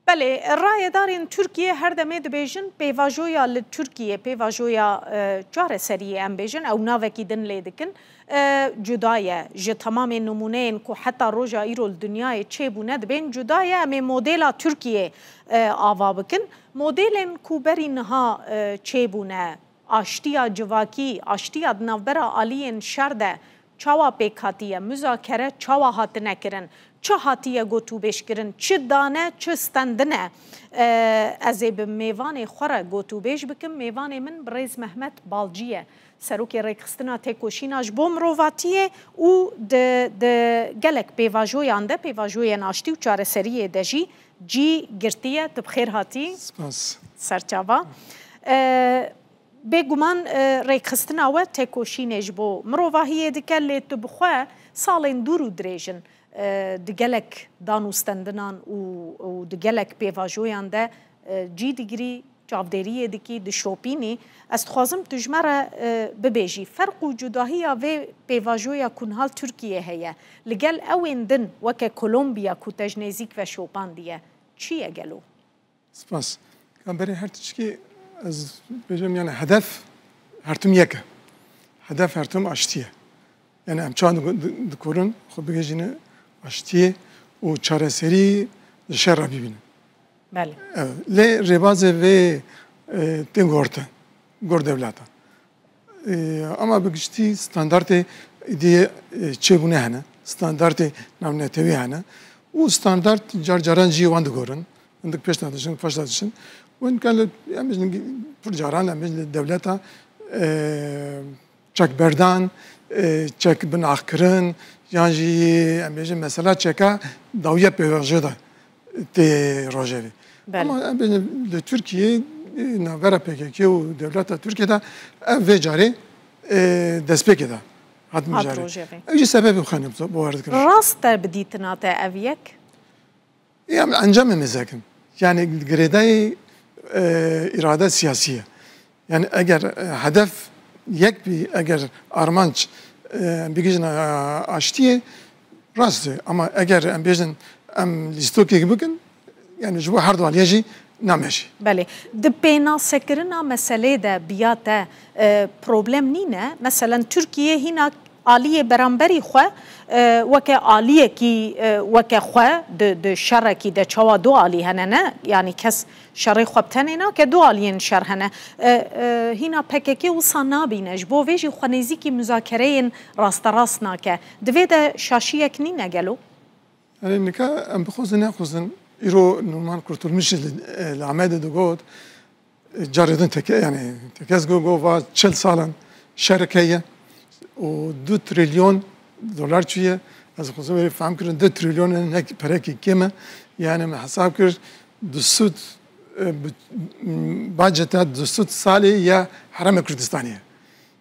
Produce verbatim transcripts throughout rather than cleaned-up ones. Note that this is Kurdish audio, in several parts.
Belê, rayedarên Tirkiyê her demê dibêjin pêvajoya li Tirkiyê, pêvajoya, e, çareseriyê em bêjin, ew navekî din lê dikin, e, cuda ye. Ji temamê nimûneyên ku heta roja îro li dinyayê çêbûne dibên cuda ye. Em ê modela Tirkiyê, e, ava bikin. Modêlên ku berî niha, e, çêbûne, aştiya civakî, aştiya di navbera aliyên şer de çawa pêk hatiye, muzakere çawa hatine kirin, çi hatiye gotûbêjkirin, çi dane, çi stendine. E, ez ê bi mêvanê xwe re gotûbêj bikim. Mêvanê min birêz Mehmet Balcî ye. Serokê Rêkxistina Têkoşîna ji bo Mirovatiyê û di, di gelek pêvajoyan de, pêvajoyên aştî û çareseriyê de jî cî girtiye. Tu bi xêr hatî. Spas. Serçava. E, Bêguman, e, rêkxistina we têkoşînê ji bo mirovahiyê dike, lê tu bi xwe salên dûr û dirêj in, e, di gelek dan û stendinan û, û di gelek pêvajoyan de, e, cî digirî, çavdêriyê dikî, dişopînî. Ez dixwazim tu ji me re, e, bibêjî, ferq û cudahiya vê pêvajoya ku niha li Tirkiyê heye, li gel ewên din weke Kolombiya ku te ji nêzîk ve şopandiye, çi ye gelo? Spas. Ka berê her tişkî ez bêjim, yani hedef her tim yek e. Hedef her tim aştî ye. Yani em çawa di-, di-, dikorin xwe bigihîjîne aştiyê û çareserî li şer re bibînin. Belê. Evet. Lê rêbazê vê, e, tê gortin, gor dewleta. E, ama bi giştî standartê êdî, e, çêbûne hene, standartê navnetewî hene û standart car caran jî wan digorin, hindik pêş de diçin, paş de diçin. Û hindik em, em bêjin, pir caran em bêjin dewleta, e, çekberdan, e, çek binaxkirin, yan jî em bêjin mesela çeka dawiya pêvajoya de tê rojevê. Belê. Ama em bêjin li Tirkiyê, e, navbera P K K û dewleta Tirkiyê de ev vê carê, e, destpêkê de hat Hat mijarê. Rojevê. Ew jî sebebê xwe ne bawer dikin. Rast e bi dîtina te ev yek? Ya encamê mêzekin. Yani girêdayî, e, îrade siyasî ye. Yani eger, e, hedef yek bî, eger armanc, e, bigihîjin, e, aştiyê, rast e. Ama eger em bêjin em lîstokek bikin, yani ji bo her du aliyê jî nameşî. Belê. Di pênasekirina meselê de biya te, e, problem nîne? Meselen Tirkiye hîna aliyê beramberî xwe, e, weke aliyekî, e, weke xwe di, di şerekî de çawa du alî hene ne? Yanî kes şerê xwe bi tenê nake, du aliyên şer hene. E, e, hîna P K K wisa nabîne. Ji bo vê jî xwe nêzîkî muzakereyên rasterast nake. Di vê de şaşiyek nîne gelo? Yani nika em bixwazin nexwazin, îro Numan Kurtulmuş li, e, li Amedê digot, Carê din teke, yani tekez go, go va çil salan şerek heye û du trilyon dolar çûye. Ez xwezim wê fehm kirin, du trilyon ne perekî kêm e. Yani me hesab kir, du sed, e, bi-, baceta du sed salê ya Herêma Kurdistanê ye.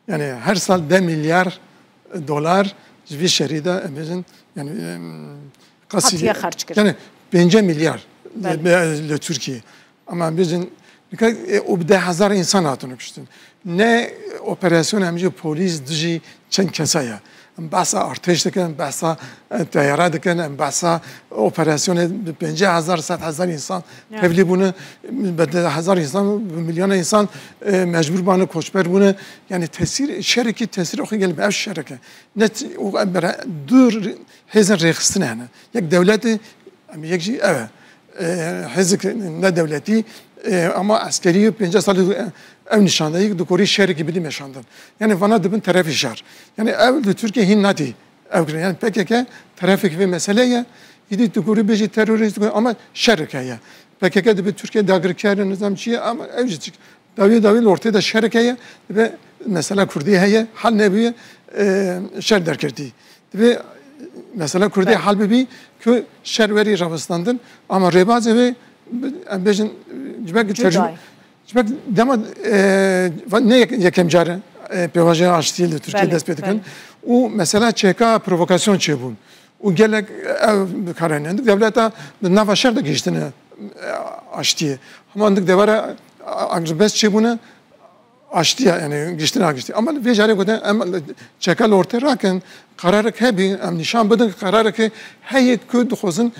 Yani her sal deh milyar dolar ji vî şerî de, em bêjin, yani, em, qasî Hatiye xerc kirin. Yani pêncî milyar Belê. li, li Tirkiye. Ama em bêjin, nika, e, û bi deh hezar însan hatine kuştin. Ne operasyona em jî polîs dijî çend kesa ye. Em behsa artêş dikin, em behsa, e, teyare dikin, em behsa operasyonê bi pêncî hezar, sed hezar însan Ya. tevlî bûne, bi deh hezar însan, bi milyona însan, e, mecbûr bûne, koçber bûne. Yani tesîr, şerekî tesîr oxî gelib ev şereke. Ne t-, û em bere-, dur hêzên rêxistin hene. Yek dewletê, em yek jî ev e. E, hêzik nedewletî, e, ama eskerî pêncî salî ev nîşandayî dikorî şerekî bidî meşandin. Yani vana dibin terefî şer. Yani ev li Tirkiye hîn natî ev kirin. Yani P K K terefek vê meselê ye. Îdî dikorî bêjî terorîst ama şerek heye. P K K dibe Tirkiye dagirker e, nizam çi ye ama ev jî çik. Dawî dawî li ortê de şerek heye. Dibe mesela Kurdî heye, hal nebûye, e, şer derketî. Divê mesela Kurdê Belê. hal bibî ku şer werî rawestandin, ama rêbazê wê, em bêjin, ji ber Cuda tercüme, ye. ji ber dema, e, va-, ne yek-, yekem car e, pêvajoya aştiyê li Tirkiye Belê, dest pê dikin. belê. Û mesela çeka provokasyon çêbûn. Û gelek ev bikaranîn. Dewleta di nava şer de gihiştine, e, aştiyê. Hema hindik devera a-, agirbest çêbûne, aştiya, yani giştina giştî. Ama vê carê gotin, em çeka li ortê rakin, qerarek hebî, em nîşan bidin, qerarek heye ku dixwazin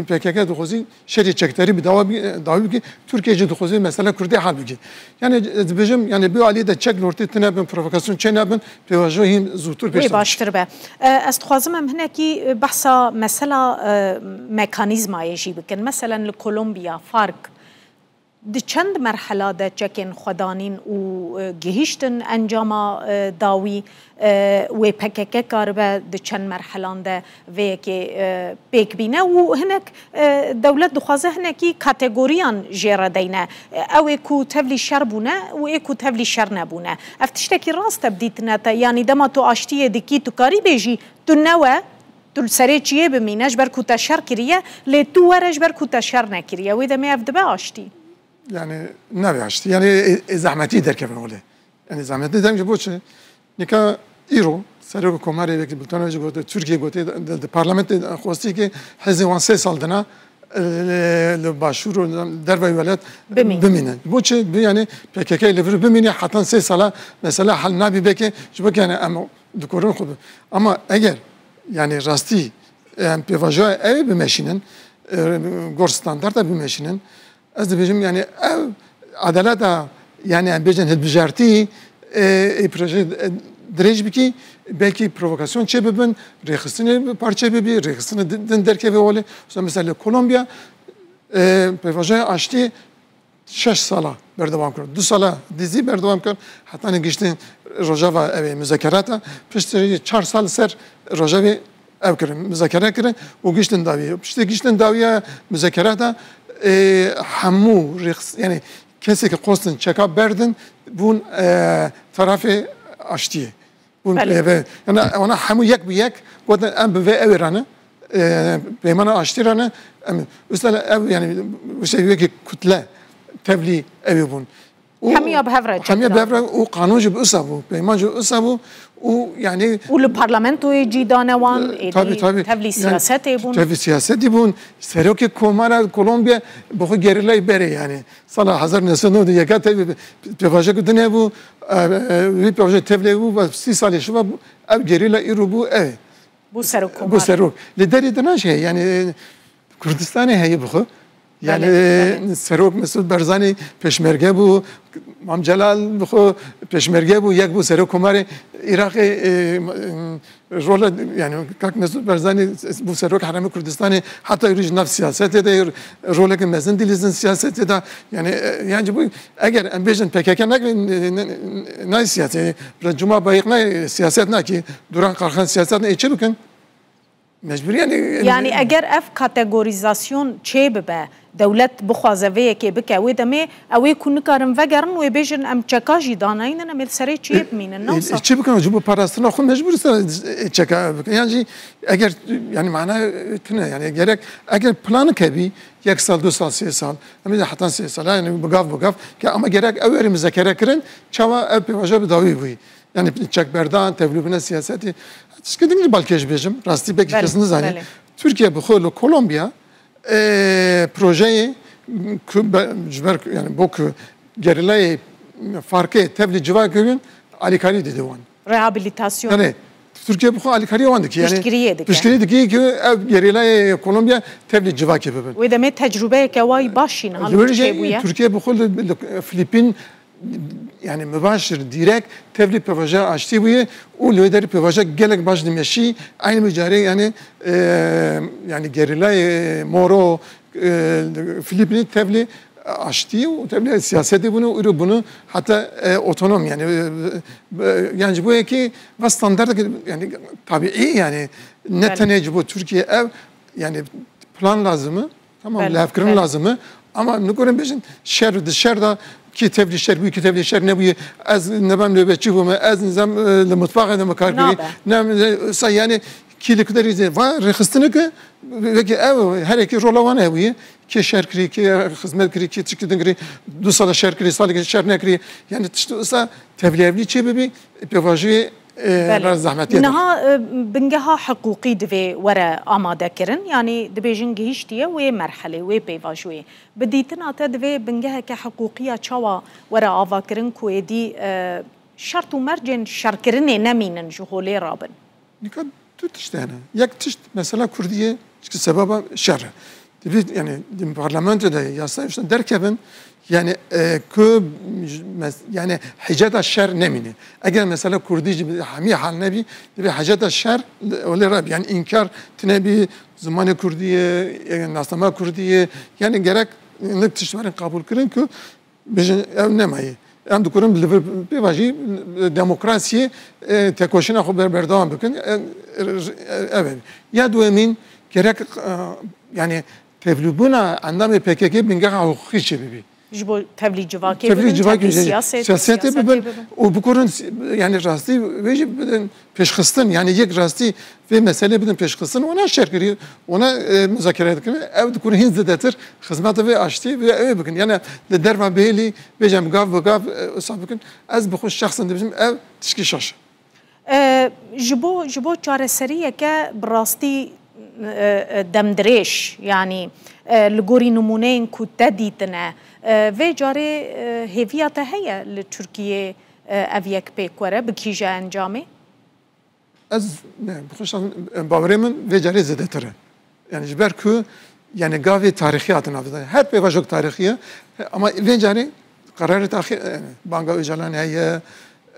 P K K dixwazî şerê çekdarî bi dawa bi-, dawî bike, Tirkiye jî dixwazî mesela Kurdê hal bike. Yani ez dibêjim, yani bi alî de çek lortê tine bin, provokasyon çê nebin, pêvajoya hîn zûtir pêş Wê de. Baştir be. E, ez dixwazim em hinekî, e, behsa mesela, e, mekanîzmayê jî bikin. Meselen li Kolombiya, FARC, di çend merhela de çekên xwe danîn û, e, gihîştin encama, e, dawî, e, wê P K K karibe di çend merhelan de vê yekê, e, pêk bîne û hinek, e, dewlet dixwaze hinekî kategoriyan jê re deyne. E, ew ê ku tevlî şer bûne û ê ku tevlî şer nebûne. Ev tiştekî rast e bi dîtina te, yanî dema tu aştiyê dikî, tu karî bêjî tu newe, tu li serê çiyê bimîne, ji ber ku te şer kiriye, lê tu were, ji ber ku te şer nekiriye. Wê demê ev dibe aştî. Yani navê aştî. Yani ê, ê zehmetî derkevin olê. Yani zehmetî derkevin ji bo çi? Nika îro serok komarê wekî Bultan Hocî gote, Tirkiye gote, di, di parlamentê xwestî ki hezê wan sê sal dina, e, li, li başûr û dervayî welat Bimîne. Bimîne. Bo çi? Bi, yani P K K li vir bimîne hetan sê sala mesela hal nabî beke, ji bo ki yani em dikorin xwe bi. Ama eger yani rastî em pêvajoya ew ê bimeşînin, e, gor standarda bimeşînin, ez dibêjim, yani ev adaleta, yani em bêjin hilbijartî, e, ê proje, e, dirêj bikî, belkî provokasyon çê bibin, rêxistinê parçe bibî, rêxistinê din, din derkeve olê. Mesela li Kolombiya, e, pêvajoya aştî şeş sala berdewam kir. Du sala dizî berdewam kir. Hetanî giştin Rojava ev ê muzekerata. Piştî çar sal ser Rojavê ev kirin, muzakere kirin û giştin dawiye. Piştî giştin dawiye muzekerata, e, hemû rêx-, yani kesê ki qostin çeka berdin bûn, e, tarafê aştiyê. Bûn Belê. Pê ve. Yani ona hemû yek bi yek gotin em bi vê ew ê re ne, e, peymana aştî re ne, em, üstelik ev yani şey wekî kutle tevlî ew ê bûn. Û Hemiya bi hev re hemiya bi hev re çekdar. Û qanûn jî bi usa bû, peyman jî bi usa bû û yani Û li parlamentoyê cî dane wan, E, êdî tabii, tabii. Tevlî Yani siyasetê bûn. Tevlî siyasetî bûn. Serokê Komara Kolombiya bi xwe gerîlayê berê yani. Sala hezar neh sed nod û yek tevlî pêvajoyek din hebû, e, e, wî pêvajoyê tevlî bû, ve sî salê şiva bû, ev gerîla îro bû, ev. Bû serok Bû komar. Serok. Li derê dina jî heye, yani, e, Kurdistanê heye bi xwe. Yani, Belê, e, belê. Serok Mesut Barzanî pêşmerge bû, Mam Celal bi xwe pêşmerge bû, yek bû serok komarê Iraqê, e, m-, Role, yani, Kak Mesut Barzanî bû serok Herêma Kurdistanê, heta îro jî nav siyasetê de, roleke mezin dilîzin siyasetê de. Yani, e, yani, bu, eger em bêjin P K K ne, ne, ne, ne siyaset, yani, Cuma Bayık ne siyaset ne ki, Duran Kalkan siyaset ne, e, çi bikin? Mecbur yani. Yani, eger ev kategorizasyon çê bibe, dewlet bixwaze vê yekê bike, wê demê ew ê ku nikarin vegerin, wê bêjin, em çeka jî danayînin, em ê li serê çiyê bimînin. E, e, Nasa. E, çi bikin? Ji bo parastina xwe mecbur ise, e, çeka bikin. Yani jî eger, yani mana, e, tune, yani gerek eger planike bî, yek sal, du sal, sê sal, em ê hetan sê sal, yani bi gav bi gav, ke ama gerek ew erê muzakere kirin, çawa ev pêvajoya bi dawî bûyî. Yani çekberdan, tevlûbûna siyasetê. Tişkî din jî balkêş bêjim, rastî belkî Belê, kes nizane. Belê. Tirkiye bi xwe li Kolombiya, e, projeyê ku be-, ji ber, yani bo ku gerîlayê FARCê tevlî civakê bin, alîkarî dide wan. Rehabilitasyon. Yani Tirkiye bi xwe alîkariya wan dike. Yani Piştgiriyê dike. Piştgirî dike ki ev gerîlayê Kolombiya tevlî civakê bibin. Wê demê tecrûbeyeke wayî baş jî niha li Tirkiye bûye. Tirkiye bi xwe li, li Filîpîn yani mibaşir, dîrek tevlî pêvajoya aştî bûye û li wê derê pêvajoya gelek baş dimeşî. Aynî micarê yani, e, yani gerîlayê Moro, e, Filîpînê tevlî aştî û tevlî siyasetê bûne û îro bûne heta, e, otonom yani, e, e, yani ji bo yekê ve standardek yani tabiî yani ne Belê. Tenê ji bo Tirkiye ev yani plan lazim e. Tamam, Belê, levkirin belê. Lazim e. Ama nikarin bêjin şer, di şer de kî tevlî şer bûye, kî tevlî şer nebûye. Ez nebem nöbetçî bûme, ez nizam, e, li mutfaxê de me kar kirî. Nabe. Ne, ne, sa yani kî li kuderî zê. Va rêxistineke, wekî ev, her yekî rola wan hebûye. Kê şer kirî, kê xizmet kirî, kê tişkî din kirî, du sala şer kirî, salekê şer nekirî. Yani tişt wisa tevlî evlî çê bibî, pêvajoyê e, Belê. Biraz zehmetî ye. Niha, e, bingeha hiqûqî divê were amadekirin, yanî dibêjin gihîştiye wê merhelê, wê pêvajoyê. Bi dîtina te divê bingeheke hiqûqî ya çawa were avakirin ku êdî, e, şert û mercên şerkirinê nemînin ji holê rabin? Nika du tişt hene. Yek tişt mesela Kurdiyê Çiki sebeba şer e. Divê, yani, di parlamento de yasa işte derkevin, yani, e, ku mes-, yani, hiceta şer nemîne. Eger mesela Kurdî jî bi hemî hal nebî, divê hiceta şer, olê rab, yani, inkar tine bî, zimanê Kurdî ye, e, nasnama Kurdî ye, yani, gerek nik tiştberên qabûl kirin ku Bêjin, ev nemayî. Em dikurin li vir pêva jî demokrasiyê, e, tekoşîna xwe ber-, berdewam bikin. E, e, ev e. Ya duemîn, gerek, e, yani tevlîbûna endamê P K K bingeha hiqûqî çêbibî. Ji bo tevlî civakê Tevlî bibin, civakê tevlî jî, siyasê-, siyasete siyasete bibin bibin. Û bikurin, yani rastî vê jî bidin pêşxistin, yani yek rastî vê meselê bidin pêşxistin, wana şer kirî, wana, e, muzakere dikin, ev dikur hîn zêdetir xizmeta vê aştî vê ew ê bikin. Yani li derva bêlî bêjin gav bi gav, e, wisa bikin. Ez bi xwe şexsen dibêjim ev tişkî şaş e. E, ji bo, ji bo çareseriyeke bi rastî, e, e, demdirêj, yani, e, li gorî nimûneyên ku te dîtine, e, vê carê, e, hêviya te heye li Tirkiyê, e, ev yek pêk were, bi kîje encamê? Ez, ne, bi xwe şexsen, bawerê min vê carê zêdetir e. Yani ji ber ku, yani gavê tarîxî hatin avêtin. Her pêvajoyek tarîxî ye. Ama vê carê qerarê tarîxî, yani banga Ocalan heye,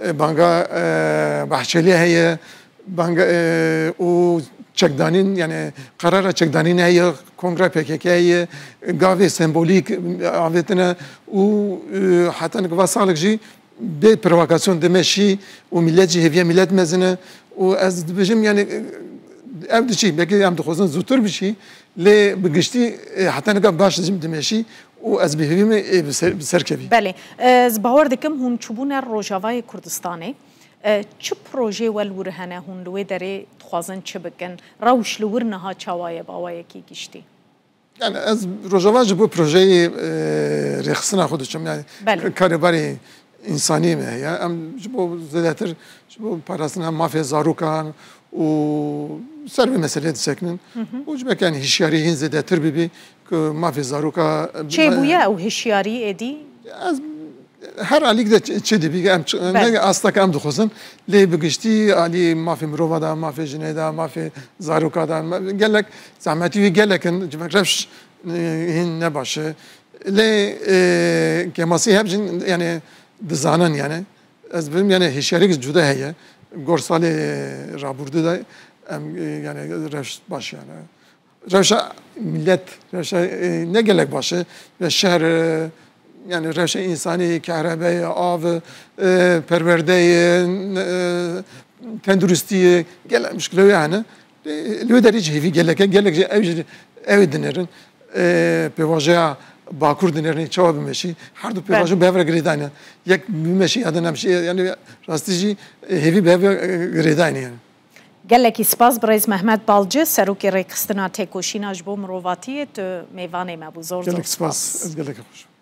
e, banga, e, Bahçelî heye, banga, e, û çekdanîn, yani qerara çekdanîn heye, kongra P K K heye, gavê sembolîk avêtine û, e, heta nik va salek jî bê provokasyon dimeşî û millet jî hêviya millet mezin e û ez dibêjim, yani, ev diçî, belkî em dixwazin zûtir bişî, lê bi giştî, e, heta nika baş jî dimeşî û ez bi hêvî me, e, bi ser, bi ser kevî. Belê. Ez bawer dikim hûn çûbûne Rojavayê Kurdistanê. E, çi projê we li wir hene, hûn li wê derê dixwazin çi bikin? Rewş li wir niha çawa ye bi awayekî giştî? Yani ez Rojava ji bo projeyê, e, rêxistina xwe diçim. Yani Belê. Karê barê însanî me heye. Em ji bo zêdetir ji bo parastina mafê zarokan û ser vê meseleyê disekinin. Hı hı. Û ji ber yani hişyarî hîn zêdetir bibî ku mafê zaroka Çêbûye ew hişyarî êdî? Ez her alîk de çi, çi dibî, em çi, Belê. Ne asta ke em dixwazin, lê bi giştî alî mafê mirova de, mafê jinê de, mafê zaroka de, me-, gelek zehmetî wî gelek in, civak rewş, e, hîn ne baş e. Lê, e, kêmasî hep jin, yani, dizanin, yani. Ez bilim, yani, hişyarîk cuda heye. Gor salê rabûrdû de em, e, yani, rewş baş, yani. Rewşa millet, rewşa, e, ne gelek baş e. Ve şehr, e, yani rewşa însanî, kehrebeyê, av, e, perwerdeyê, e, tenduristiyê, gelek muşkile wê hene. E, li wê derê jî hêvî gelek e, gelek jî ew jî, ew ê dinêrin. E, pêvajoya Bakur dinêrin, çawa bimeşî. Her du Belê. Pêvajo bi hev re girêdayî ne. Yek bimeşî ya din nemeşî. Yani rastî jî, e, hêvî bi hev re, e, girêdayî ne yani. Gelekî spas birêz Mehmet Balcı, serokê rêkxistina Têkoşîna ji bo Mirovatiyê, tu mêvanê me bû. Zor zor Gelek spas. Spas. Ez gelek xweş.